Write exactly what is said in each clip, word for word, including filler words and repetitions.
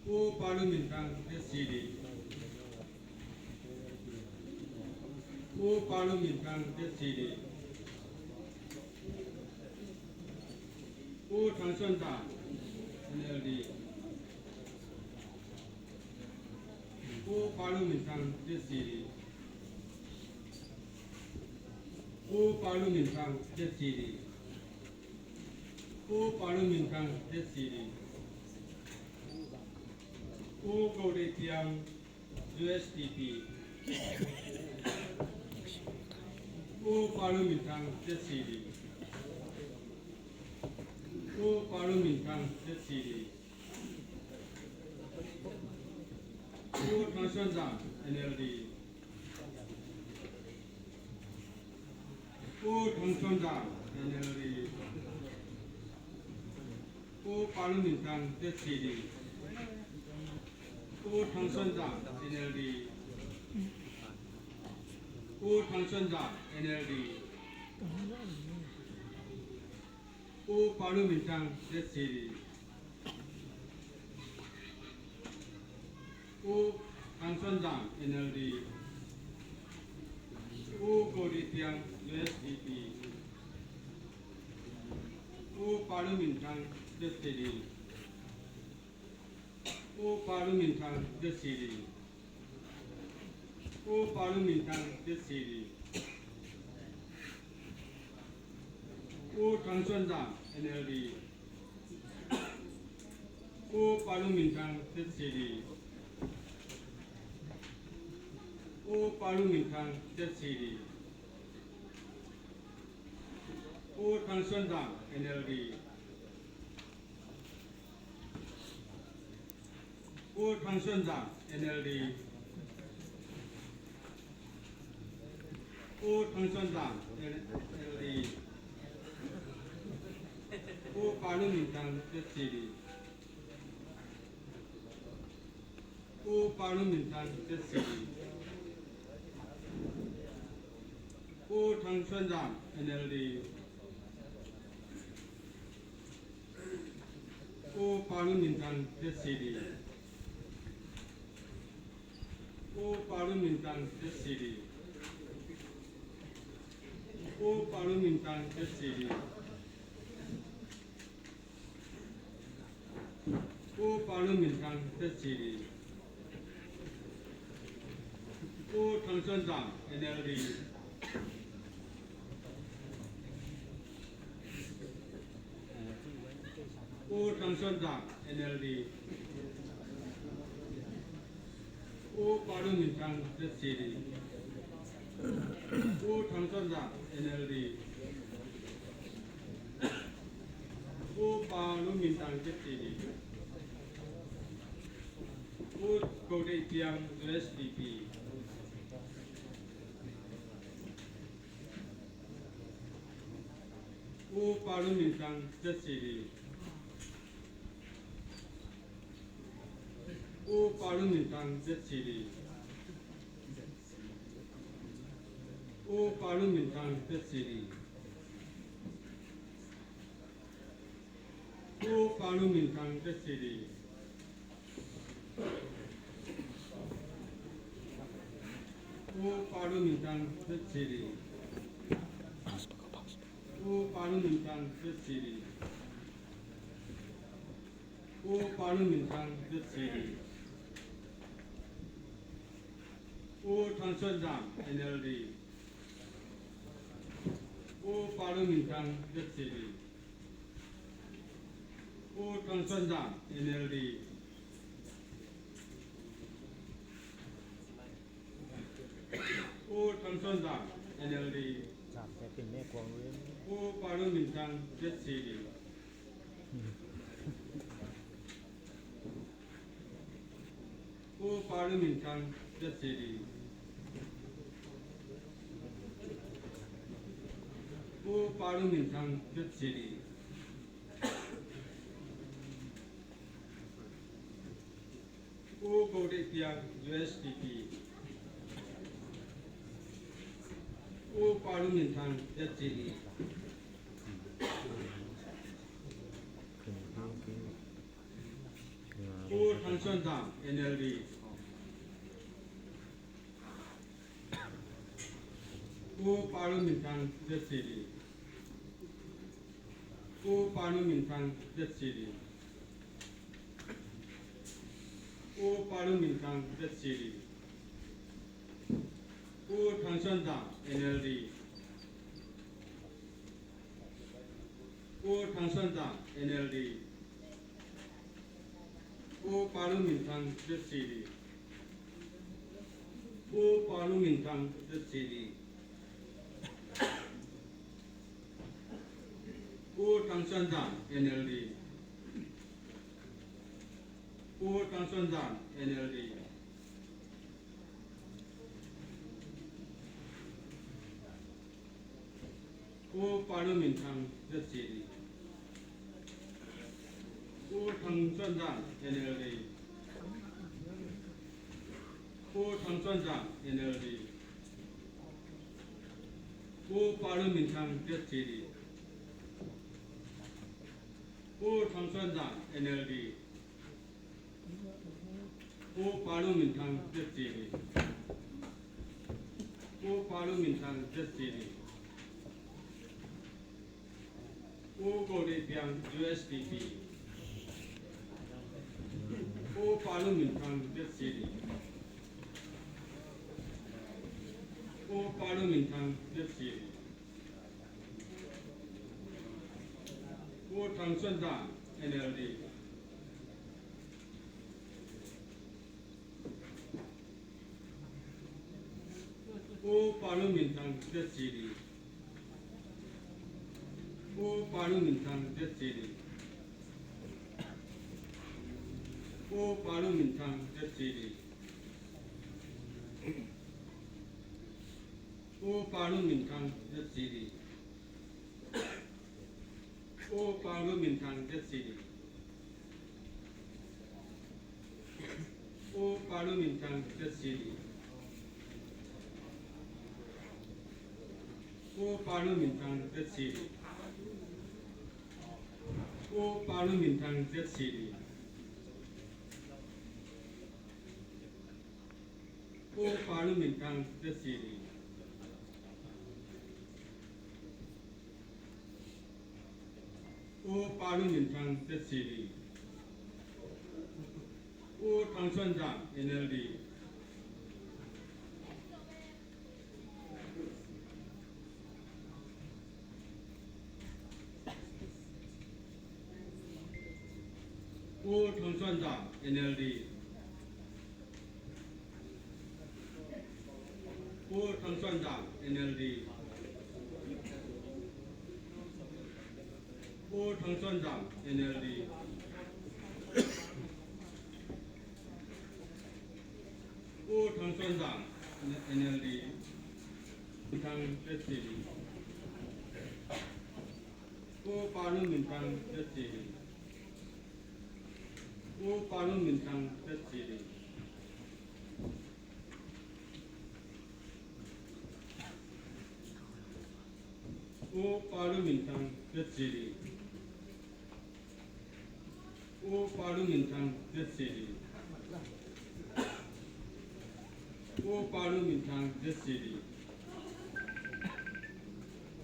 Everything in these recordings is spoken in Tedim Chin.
U Pa Lun Min Thang, Z C D. U Pa Lun Min Thang, Z C D. U Thang Suan Za, N L D. U Pa Lun Min Thang, Z C D. U Pa Lun Min Thang, Z C D. U Pa Lun Min Thang, Z C D. U Go Dei Piang, U S D P. U Pa Lun Min Thang, Z C D. U Pa Lun Min Thang, Z C D. U Thang Suan Za, N L D. U Thang Suan Za, N L D. U Pa Lun Min Thang, Z C D. U Thang Suan Za, N L D. U Thang Suan Za, N L D. U Pa Lun Min Thang, Z C D. U Thang Suan Za, N L D. U Go Dei Piang, U S D P. U Pa Lun Min Thang, Z C D. U Pa Lun Min Thang, Z C D. U Pa Lun Min Thang, Z C D. U Thang Suan Za, N L D. U Pa Lun Min Thang, Z C D. U Pa Lun Min Thang, Z C D. U Thang Suan Za, N L D. U Thang Suan Za, N L D. U Thang Suan Za, N L D. U Pa Lun Min Thang, Z C D. U Pa Lun Min Thang, Z C D. U Thang Suan Za, N L D. U Pa Lun Min Thang, Z C D. U Pa Lun Min Thang, Z C D. U Pa Lun Min Thang, Z C D. U Pa Lun Min Thang, Z C D. U Thang Suan Za, N L D. U Thang Suan Za, N L D. U Pa Lun Min Thang, Z C D. U Thang Suan Za, N L D. U Pa Lun Min Thang, Z C D. U Go Dei Piang, U S D P. U Pa Lun Min Thang, Z C D. U Pa Lun Min Thang, Z C D. U Pa Lun Min Thang, Z C D. U Pa Lun Min Thang, Z C D. U Pa Lun Min Thang, Z C D. U Pa Lun Min Thang, Z C D. U Pa Lun Min Thang, Z C D. U Thang Suan Za, N L D. U Pa Lun Min Thang, Z C D. U Thang Suan Za, N L D. U Thang Suan Za, N L D. U Pa Lun Min Thang, Z C D. U Pa Lun Min Thang, Z C D. U Pa Lun Min Thang, Z C D. U Go Dei Piang, U S D P. U Pa Lun Min Thang, Z C D. Pu Thang Suan Zam, N L D. Pu Pa Lun Min Thang, Z C D. Pu Pa Lun Min Thang, Z C D. Pu Pa Lun Min Thang, Z C D. Pu Thang Suan Zam, N L D. Pu Thang Suan Zam, N L D. Pu Pa Lun Min Thang, Z C D. Pu Pa Lun Min Thang, Z C D. Pu Thang Suan Zam, N L D. Pu Thang Suan Zam, N L D. Pu Pa Lun Min Thang, Z C D. Pu Thang Suan Zam, N L D. Pu Thang Suan Zam, N L D. Pu Pa Lun Min Thang, Z C D. Pu Thang Suan Zam, N L D. Pu Pa Lun Min Thang, Z C D. Pu Pa Lun Min Thang, Z C D. Pu Go Dih Piang, U S D P. Pu Pa Lun Min Thang, Z C D. Pu Pa Lun Min Thang, Z C D. Pu Thang Suan Zam, N L D. Pu Pa Lun Min Thang, Z C D. Pu Pa Lun Min Thang, Z C D. Pu Pa Lun Min Thang, Z C D. Pu Pa Lun Min Thang, Z C D. Pu Pa Lun Min Thang, Z C D. Pu Pa Lun Min Thang, Z C D. Pu Pa Lun Min Thang, Z C D. Pu Pa Lun Min Thang, Z C D. Pu Pa Lun Min Thang, Z C D. Pu Pa Lun Min Thang, Z C D. Pu Thang Suan Zam, N L D. Pu Thang Suan Zam, N L D. Pu Thang Suan Zam, N L D. Pu Thang Suan Zam, N L D. Pu Thang Suan Zam, N L D. Min Thang, Z C D. Pu Pa Lun Min Thang, Z C D. Pu Pa Lun Min Thang, Z C D. Pu Pa Lun Min Thang, Z C D. Pu Pa Lun Min Thang, Z C D. Pu Pa Lun Min Thang, Z C D.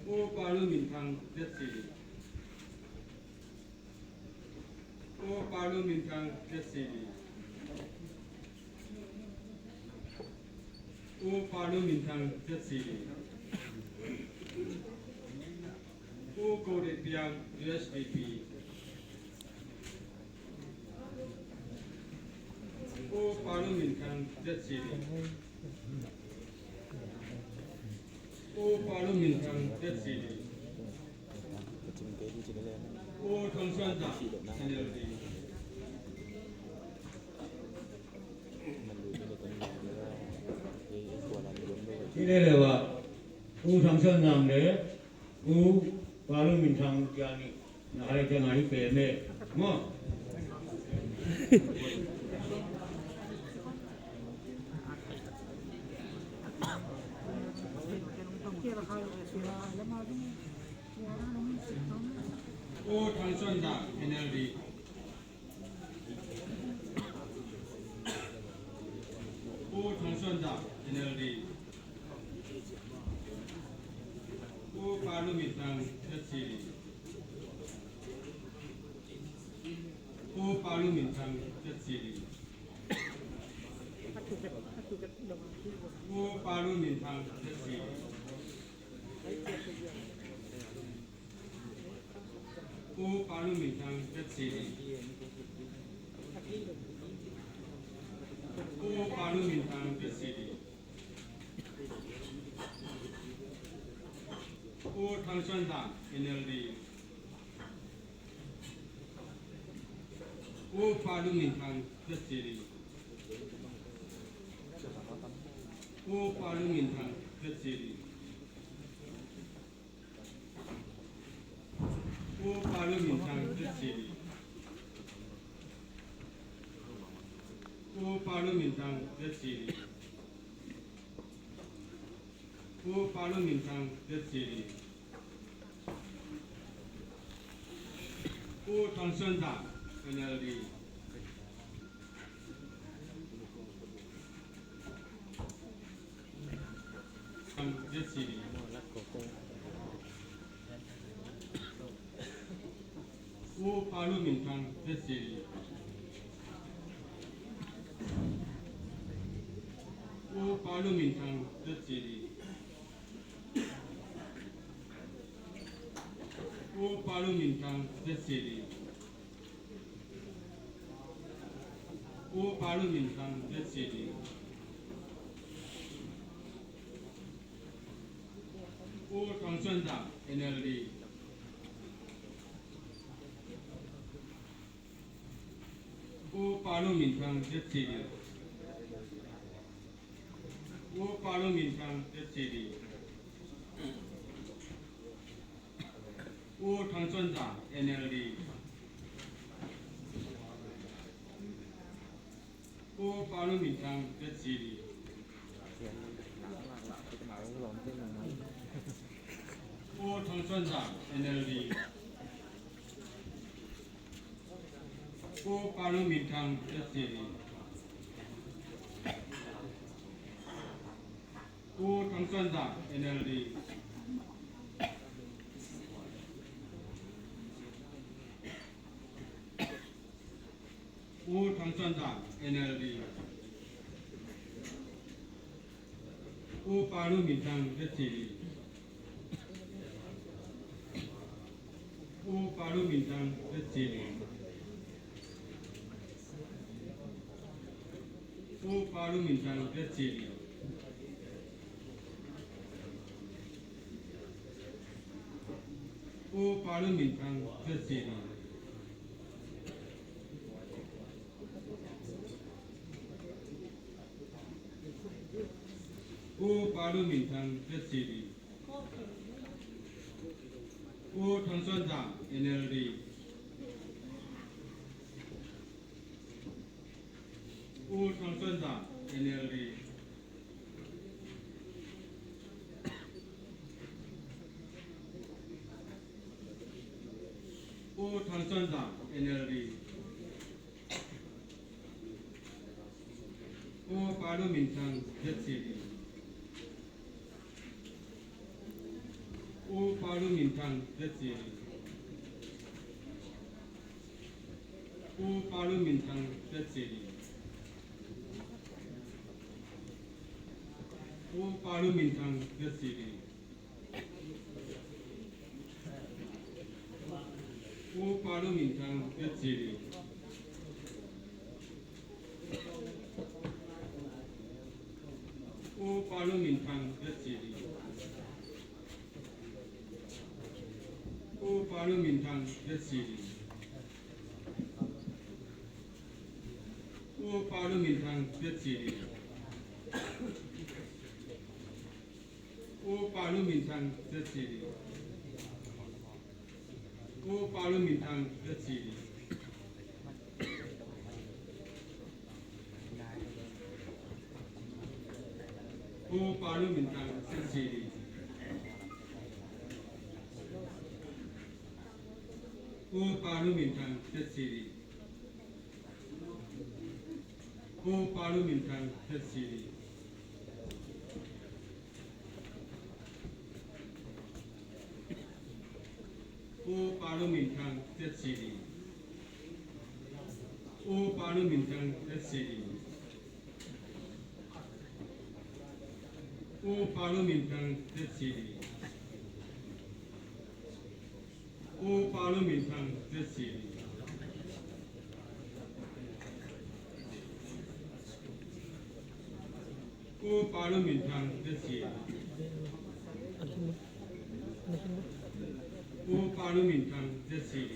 Pu Pa Lun Min Thang, Z C D. Pu Pa Lun Min Thang, Z C D. Pu Pa Lun Min Thang, Z C D. Pu Go Dih Piang, U S D P. Pu Pa Lun Min Thang, Z C D. Pu Pa Lun Min Thang, Z C D. Pu Thang Suan Zam, N L D. Hi le le wa, Pu Thang Suan Zam le Pu Pa Lun Min Thang kiang ni. Na hai kiang ai pe me. Mo. Pu Thang Suan Zam, N L D. N L D. U Pa Lun Min Thang, Z C D. U Pa Lun Min Thang, Z C D. U Pa Lun Min Thang, Z C D. U Pa Lun Min Thang, Z C D. U Pa Lun Min Thang, Z C D. U Thang Suan Zam, N L D. U Pa Lun Min Thang, Z C D. U Pa Lun Min Thang, Z C D. U Pa Lun Min Thang, Z C D. U Pa Lun Min Thang, Z C D. U Pa Lun Min Thang, Z C D. U Thang Suan Zam, N L D. Thang, Z C D. U Pa Lun Min Thang, Z C D. U Pa Lun Min Thang, Z C D. U Pa Lun Min Thang, Z C D. U Pa Lun Min Thang, Z C D. U Thang Suan Zam, N L D. U Pa Lun Min Thang, Z C D. U Pa Lun Min Thang, Z C D. U Thang Suan Zam, N L D. U Pa Lun Min Thang, Z C D. U Thang Suan Zam, N L D. U Pa Lun Min Thang, Z C D. U Thang Suan Zam, N L D. U Thang Suan Zam, N L D. U Pa Lun Min Thang, Z C D. U Pa Lun Min Thang, Z C D. U Pa Lun Min Thang, Z C D. U Pa Lun Min Thang, Z C D. U Pa Lun Min Thang, Z C D. U Thang Suan Zam, N L D. U Thang Suan Zam, N L D. U Thang Suan Zam, N L D. U Pa Lun Min Thang, Z C D. U Pa Lun Min Thang, Z C D. U Pa Lun Min Thang, Z C D. U Pa Lun Min Thang, Z C D. U Pa Lun Min Thang, Z C D. U Pa Lun Min Thang, Z C D. U Pa Lun Min Thang, Z C D. U Pa Lun Min Thang, Z C D. U Pa Lun Min Thang, Z C D. U Pa Lun Min Thang, Z C D. U Pa Lun Min Thang, Z C D. U Pa Lun Min Thang, Z C D. U Pa Lun Min Thang, Z C D. Upa Lum Min Thang, Z C D. Upa Lum Min Thang, Z C D. Upa Lum Min Thang, Z C D. Upa Lum Min Thang, Z C D. Upa Lum Min Thang, Z C D. Upa Lum Min Thang, Z C D.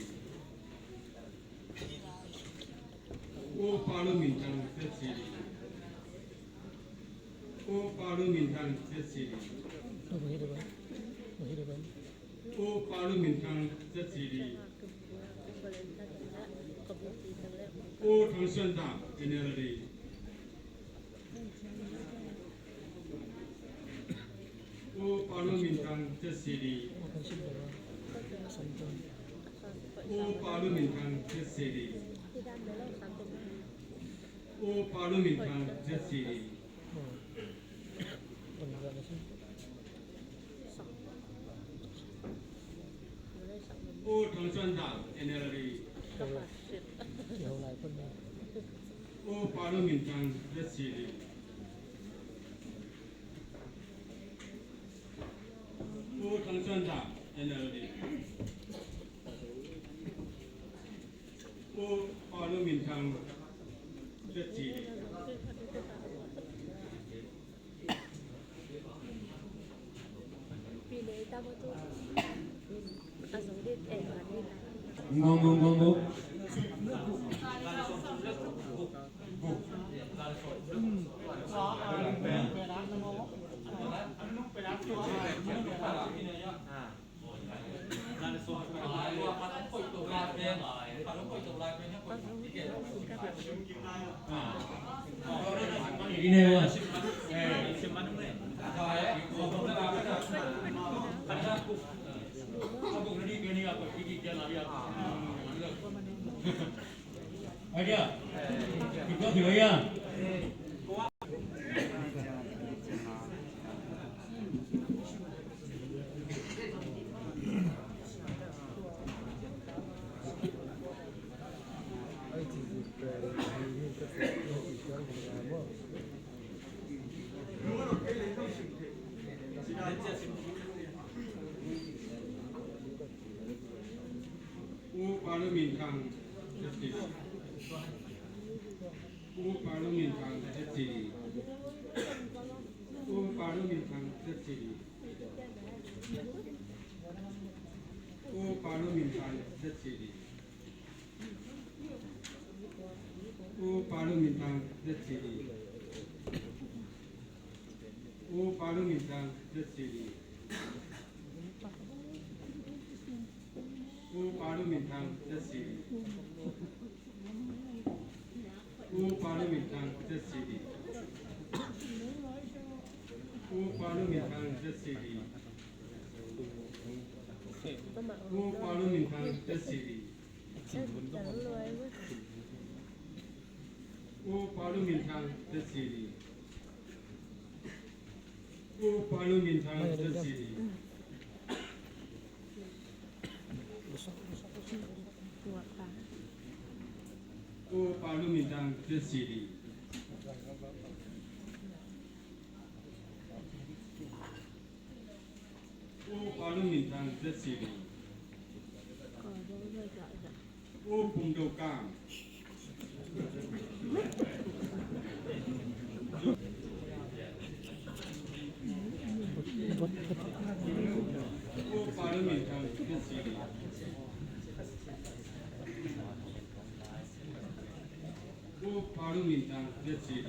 Upa Lum Min Thang, Z C D. Upa Lum Min Thang, Z C D. Upa Lum Min Thang, Z C D. U Thang Suan Dam, N L D. Upa Lum Min Thang, Z C D. Upa Lum Min Thang, Z C D. Upa Lum Min Thang, Z C D. U Thang Suan Dam, N L D. Upa Lum Min Thang, Z C D. U Thang Suan Dam, N L D. Upa Lum Min Thang, Z C D. Ngong, ngong, ngong, ngong. Upa Lum Min Thang, Z C D. Upa Lum Min Thang, Z C D. Upa Lum Min Thang, Z C D. Upa Lum Min Thang, Z C D. Upa Lum Min Thang, Z C D. Upa Lum Min Thang, Z C D. Upa Lum Min Thang, Z C D. Upa Lum Min Thang, Z C D. Upa Lum Min Thang, Z C D. Upa Lum Min Thang, Z C D. Upa Lum Min Thang, Z C D. Upa Lum Min Thang, Z C D. Upa Lum Min Thang, Z C D. Upa Lum Min Thang, Z C D. U Pum Do Kam. Upa Lum Min Thang, Z C D. Upa Lum Min Thang, Z C D.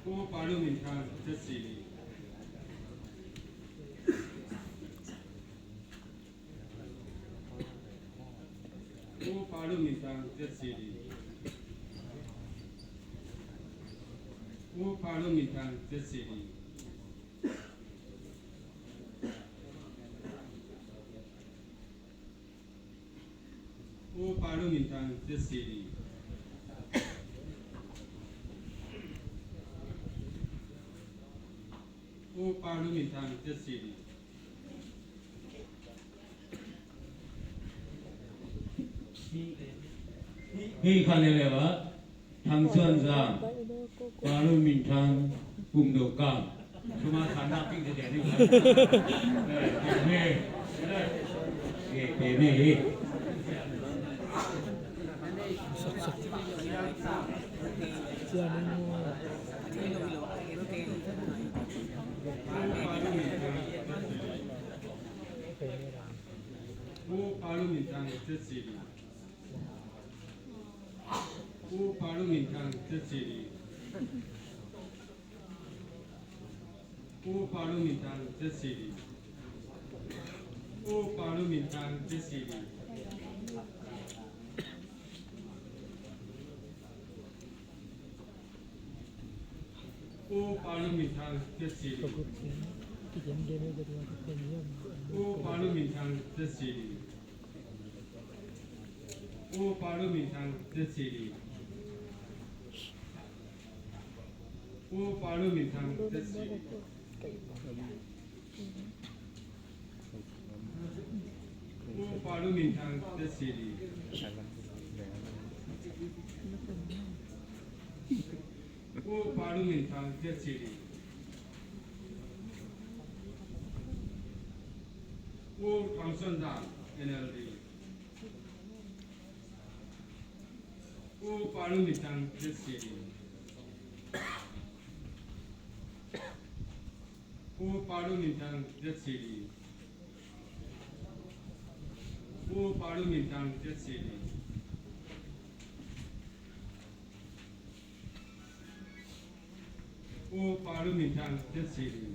Upa Lum Min Thang, Z C D. Upa Lum Min Thang, Z C D. Upa Lum Min Thang, Z C D. Upa Lum Min Thang, Z C D. Upa Lum Min Thang, Z C D. Hih khat leuleu ah Thang Suan Zang, Pa Lu Min Thang, Pum Do Kang. Suma san na ping te te ni. Eh, pe me hi. Pu Pa Lu Min Thang, Tet Sili. Pu Pa Lu Min Thang, Tet Sili. Pu Pa Lu Min Thang, Tet Sili. Pu Pa Lu Min Thang, Tet Sili. Pu Pa Lu Min Thang, Tet Sili. Pu Pa Lu Min Thang, Tet Sili. Pu Pa Lu Min Thang, Tet Sili. Pu Pa Lu Min Thang, Tet Sili. Pu Pa Lu Min Thang, Tet Sili. Pu Pa Lu Min Thang, Tet Sili. Pu Thang Suan Zang, N L D. Pu Pa Lu Min Thang, Tet Sili. Pu Pa Lu Min Thang, Tet Sili. Pu Pa Lu Min Thang, Tet Sili. Pu Pa Lu Min Thang, Tet Sili.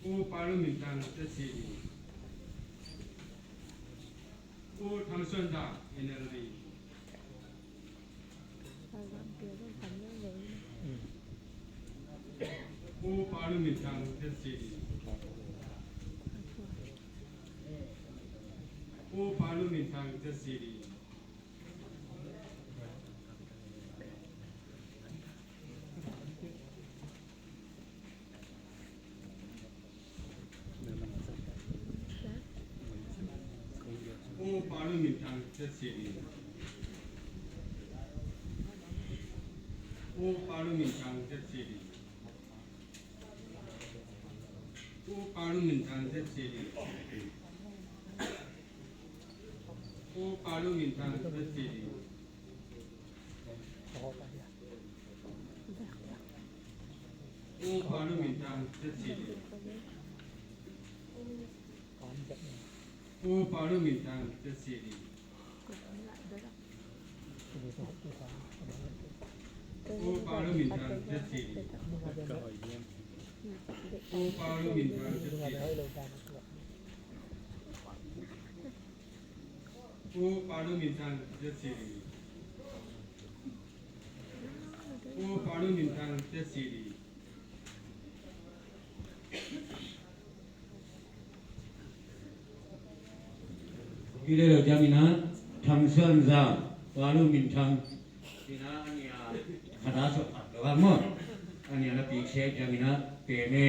Pu Pa Lu Min Thang, Tet Sili. Pu Thang Suan Zang, N L D. Pu Pa Lu Min Thang, Tet Sili. Pu Pa Lu Min Thang, Tet Sili. Pu Pa Lu Min Thang, Tet Sili. Pu Pa Lu Min Thang, Tet Sili. Pu Pa Lu Min Thang, Tet Sili. Pu Pa Lu Min Thang, Tet Sili. Pu Pa Lu Min Thang, Tet Sili. Pu Pa Lu Min Thang, Tet Sili. Pu Pa Lu Min Thang, Tet Sili. Pu Pa Lu Min Thang, Tet Sili. Pu Pa Lu Min Thang, Tet Sili. Pu Pa Lu Min Thang, Tet Sili. Hi le lo jam ina, Thang Suan Zang, Pa Lu Min Thang. Ina ania, khat a sok khat lo a maw. Ania na pik sek jam ina, pe me.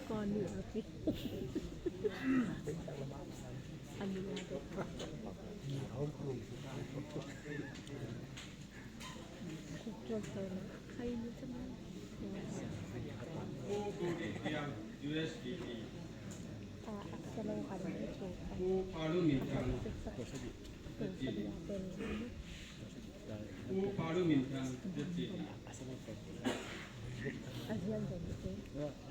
Kawni a pi. Ania. Pu Go Dek Piang, U S D P. Pu Pa Lu Min Thang, Tet Sili. Pu Pa Lu Min Thang, Tet Sili.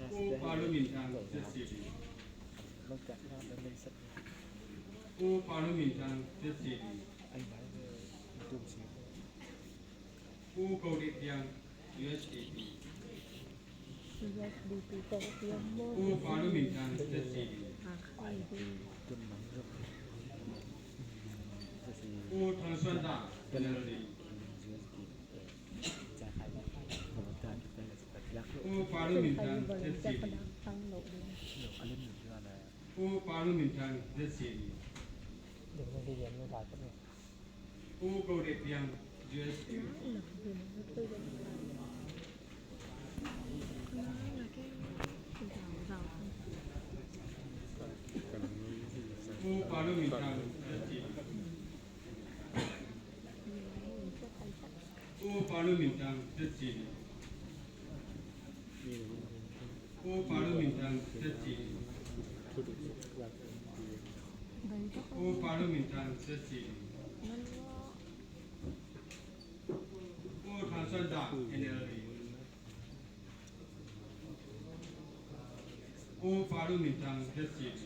Pu Pa Lu Min Thang, Tet Sili. Pu Pa Lu Min Thang, Tet Sili. Pu Go Dek Piang, U S D P. U S D P Go Dek Piang maw. Pu Pa Lu Min Thang, Tet Sili. Pu Thang Suan Zang, N L D. Pu Pa Lu Min Thang, Tet Sili. Pu Pa Lu Min Thang, Tet Sili. Pu Go Dek Piang, U S D P. Ko Pa Lu Min Thang, Z C D. Ko Pa Lu Min Thang, Z C D. Ko Pa Lu Min Thang, Z C D. Ko Pa Lu Min Thang, Z C D. Ko Thang Suan Dam, N L D. Ko Pa Lu Min Thang, Z C D.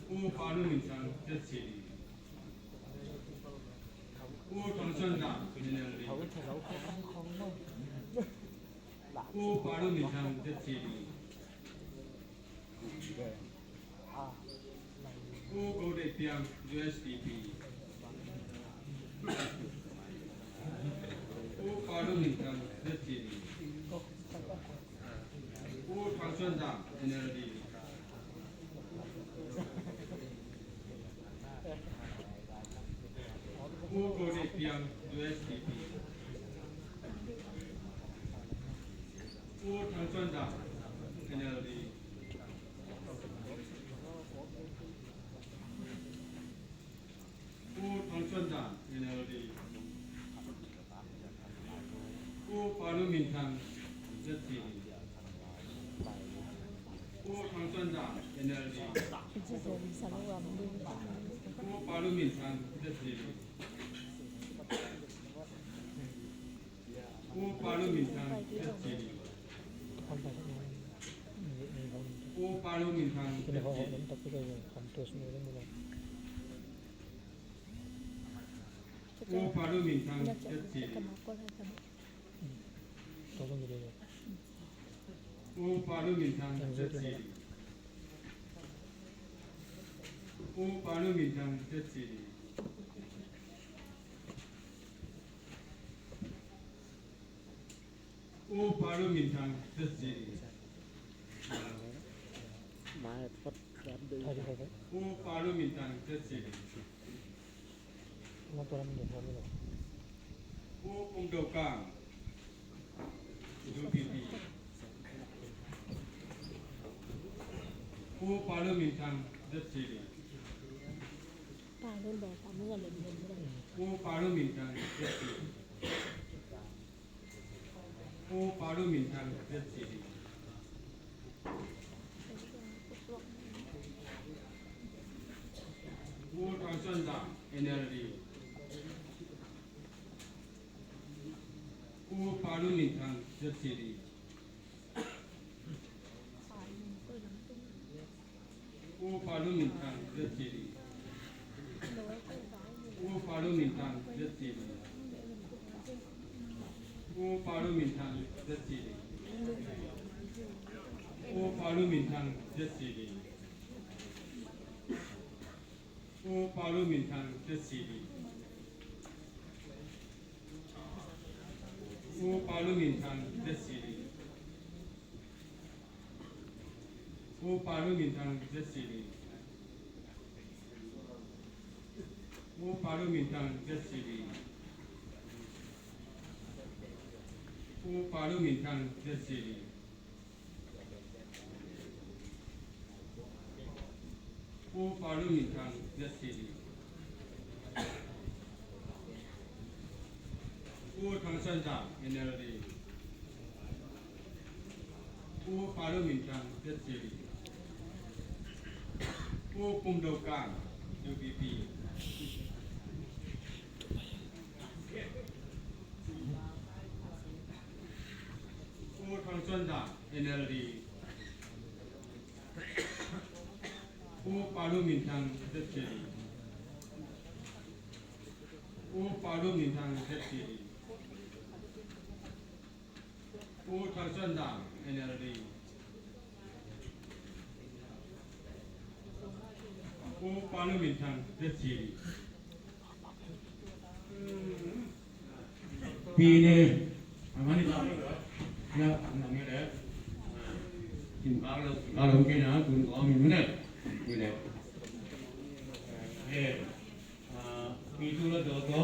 Ko Pa Lu Min Thang, Z C D. Ko Thang Suan Dam, N L D. Ko Pa Lu Min Thang, Z C D. Ko Go Dek Piang, U S D P. Ko Pa Lu Min Thang, Z C D. Ko Thang Suan Dam, N L D. Ko Go Dek Piang, U S D P. Ko Thang Suan Dam, N L D. Ko Thang Suan Dam, N L D. Ko Pa Lu Min Thang, Z C D. Ko Thang Suan Dam, N L D. Ko Pa Lu Min Thang, Z C D. Ko Pa Lu Min Thang, Z C D. Ko Pa Lu Min Thang, Z C D. Ko Pa Lu Min Thang, Z C D. Ko Pa Lu Min Thang, Z C D. Ko Pa Lu Min Thang, Z C D. Ko Pa Lu Min Thang, Z C D. Ko Pa Lu Min Thang, Z C D. Ko Pum Do Kang, U P P. Ko Pa Lu Min Thang, Z C D. Ko Pa Lu Min Thang, Z C D. Ko Pa Lu Min Thang, Z C D. Ko Thang Suan Dam, N L D. Ko Pa Lu Min Thang, Z C D. Ko Pa Lu Min Thang, Z C D. Ko Pa Lu Min Thang, Z C D. Ko Pa Lu Min Thang, Z C D. Ko Pa Lu Min Thang, Z C D. Ko Pa Lu Min Thang, Z C D. Ko Pa Lu Min Thang, Z C D. Ko Pa Lu Min Thang, Z C D. Ko Pa Lu Min Thang, Z C D. Ko Pa Lu Min Thang, Z C D. Ko Pa Lu Min Thang, Z C D. Ko Thang Suan Dam, N L D. Ko Pa Lu Min Thang, Z C D. Ko Pum Do Kang, U P P. Ko Thang Suan Dam, N L D. Ko Pa Lu Min Thang, Z C D. Ko Pa Lu Min Thang, Z C D. Ko Thang Suan Dam, N L D. Ko Pa Lu Min Thang, Z C D. Pi ne, a mani ba, ya, a mani le. Kin ba lo, ba lo ke na, kun ko mi ne. Ni le. Eh, a, pi tu lo do do.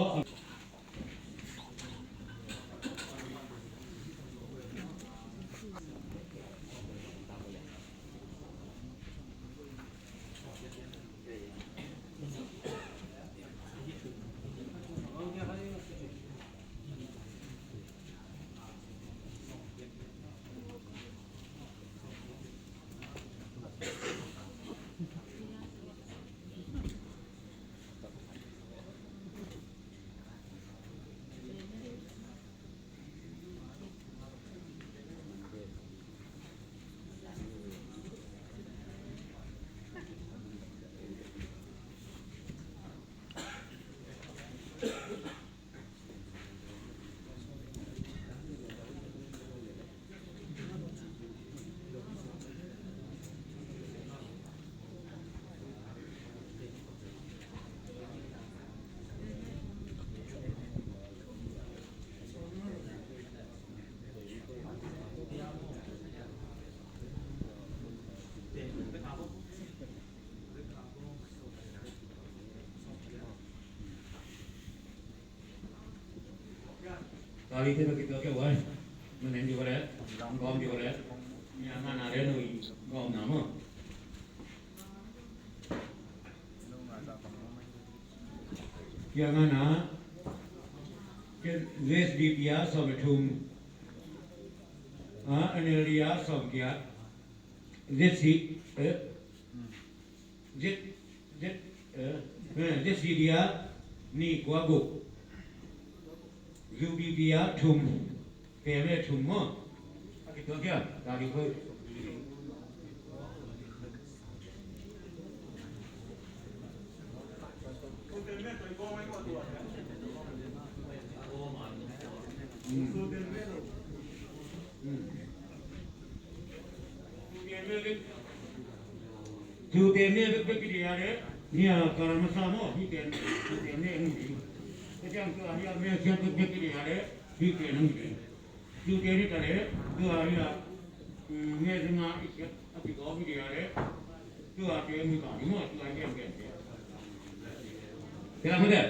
Kali te ba kituak kei wai. Manen di wale. Gom di wale. Nia ngana le nui. Gom na mo. Kia ngana. Ke Z D P a sawm le thum. A, N L D a sawm kiat. Z C, eh, Z, Z, eh, eh, Z C D a ni kua guk. U P P a thum. Peme thum mo. A kituak kia, ta di koi. Tuten ne bek bek ki dia de, nia karamasa mo, hiten, tuten ne ngi di. Kacang tu ahia me sian bek bek ki dia de, hiten ngi di. Tuten ni ta de, tu ahia, mm, me singa isiat, api ko ki dia de, tu ahia mi ka ni mo, tu ahia mi ka. Kira mo de.